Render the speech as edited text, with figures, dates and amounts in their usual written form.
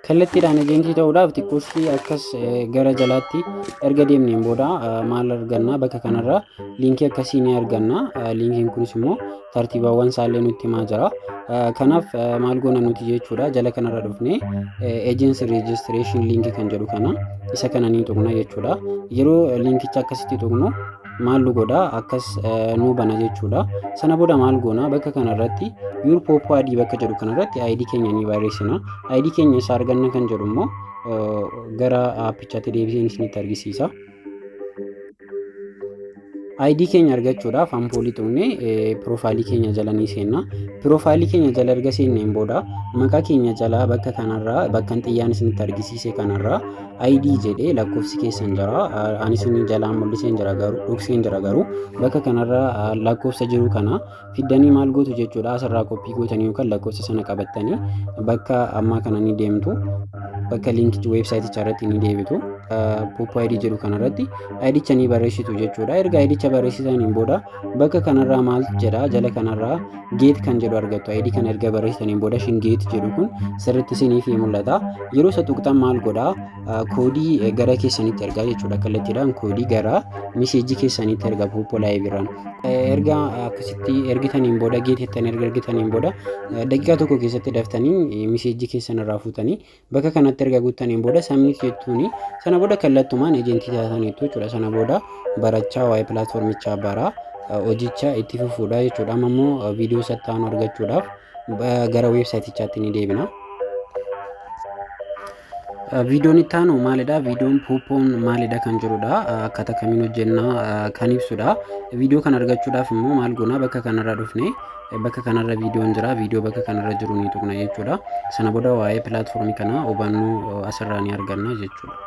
Kallattiidhaan ejentii ta'uudhaaf xiqqooshii akkas gara jalaatti erga deemneen booda maal arganna? Bakka kanarra liinkii akkasii ni arganna. Liinkiin kunis immoo tartiibawwan isaallee nutti himaa jira. Kanaaf maal goona nuti jechuudha? Jala kanarra dhufnee agency registration link kan jedhu kana, isa kana ni tuqna jechuudha. Yeroo liinkicha akkasitti tuqnu maal nu godha? Akkas nu bana jechuudha. Sana booda maal goona? Bakka kanarratti "Your Poppo ID" bakka jedhu kanarratti ID keenya ni barreessina. ID keenya isa arganna kan jedhu immoo gara aappichaatti deebiseen isinitti argisiisa. ID keenya argachuudhaaf ampoolii tuqnee piroofaayilii keenya jala ni seenna. Piroofaayilii keenya jala erga seenneen booda maqaa keenya jala bakka kanarraa, bakka xiyyaan isinitti argisiise kanarraa ID jedhee lakkoofsi keessan jira. Ani isin jalaan mul'iseen jira garuu dhokseen jira. Garuu bakka kanarraa lakkoofsa jiru kana fiddanii maal gootu jechuudha? Asirraa copy gootanii yookaan lakkoofsa sana qabattanii bakka ammaa kana ni deemtu. Bakka liinkii weebsaayitichaa irratti ni deebitu. Poppo ID jedhu kanarratti IDcha ni barreessitu jechuudha. Erga IDcha barreessitaniin booda bakka kanarraa maal jedha? Jala kanarraa "Get" kan jedhu argattu. ID kana erga barreessitaniin booda ishiin "Get" jedhu kun sirriitti isiniif mul'ata. Yeroo isa tuqxan maal godhaa? Koodii gara keessanitti ergaa jechuudha. Kallattiidhaan koodii gara miseejii keessanitti erga Poppo Live irraan. Erga akkasitti ergitaniin booda, "Get" jettanii erga ergitaniin booda, daqiiqaa 1 keessatti daftanii miseejii keessan irraa fuutanii bakka kanatti erga guuttaniin booda "Submit" jettuuni. Sana booda kallattumaan ejentii taataniitu jechuudha. Sana booda barachaa waa'ee pilaatfoormichaa baraa hojicha itti fufuudha jechuudha. Amma immoo viidiyoo sattaanu argachuudhaaf gara weebsaayitichaatti ni deebina. Viidiyoon itti aanu maalidha? Viidiyoon Poppoon maalidha kan jedhudha. Akkaataa kamiin hojjennaa kan ibsudha. Viidiyoo kana argachuudhaaf immoo maal goona? Bakka kanarra dhufne, bakka kanarra viidiyoon jira. Viidiyoo bakka kanarra jiru ni tuqna jechuudha. Sana booda waa'ee pilaatfoormii kanaa hubannoo asirraa ni arganna jechuudha.